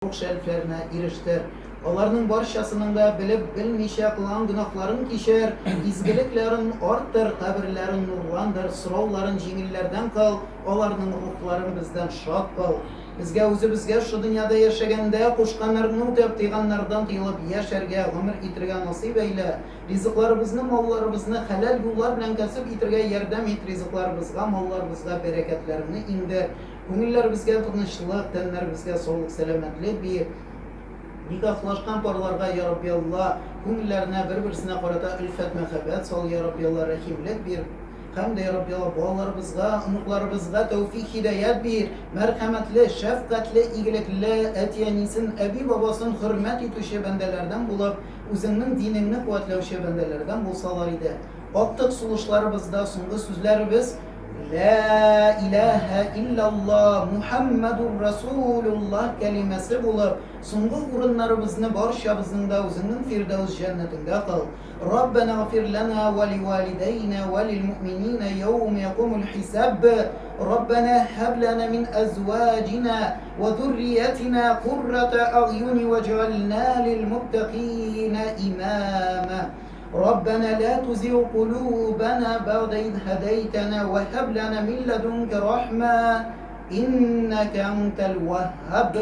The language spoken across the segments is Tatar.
Рух шәрифләренә ирештер. Аларның барчасының да белеп белмичә кылган гөнаһларын кичер, изгелекләрен арттыр, каберләрен нурландыр, сорауларын җиңелләрдән кыл, аларның рухларын бездән шат кыл. Безгә үзебезгә шушы дөньяда яшәгәндә кушканнарны үтәп, тыйганнардан тыелып яшәргә, гомер итергә насыйп әйлә. Ризыкларыбызны, малларыбызны хәләл юллар белән кәсеп итергә ярдәм ит, ризыкларыбызга, малларыбызга бәрәкәтләреңне иңдер. Күңелләребезгә тынычлык, тәннәребезгә саулык-сәламәтлек бир. Никахлашкан парларга, я Рабби Алла, күңелләренә бер-берсенә карата өлфәт-мәхәббәт сал, я Рабби Алла, рәхимлек бир. Һәм дә, я Рабби Алла, балаларыбызга, оныкларыбызга тәүфик-һидаять бир. Мәрхәмәтле, шәфкатьле, игелекле, әти-әнисен, әби-бабасын хөрмәт итүче бәндәләрдән булып, үзеңнең динеңне куәтләүче бәндәләрдән булсалар иде. Актык сулышларыбызда соңгы сүзләребез Лә иләһә илляллаһ Мухәммәдур Расулуллаһ кәлимәсе булып, соңгы урыннарыбызны барчабызның да үзеңнең Фирдәүс җәннәтеңдә кыл. Раббәнә гфир ләнә вә ливалидәйнә вә лилмүмининә яүмә якумул хисаб. Раббәнә һәб ләнә мин әзваҗинә вә зурриятинә куррата әгъюни вәҗгальнә лилмуттәкыйнә имама. ربنا لا تزغ قلوبنا بعد إذ هديتنا وهب لنا من لدنك رحمة إنك أنت الوهاب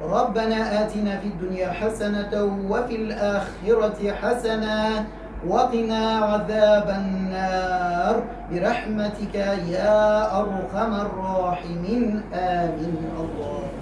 ربنا آتنا في الدنيا حسنة وفي الآخرة حسنة وقنا عذاب النار برحمتك يا أرحم الراحمين آمين الله.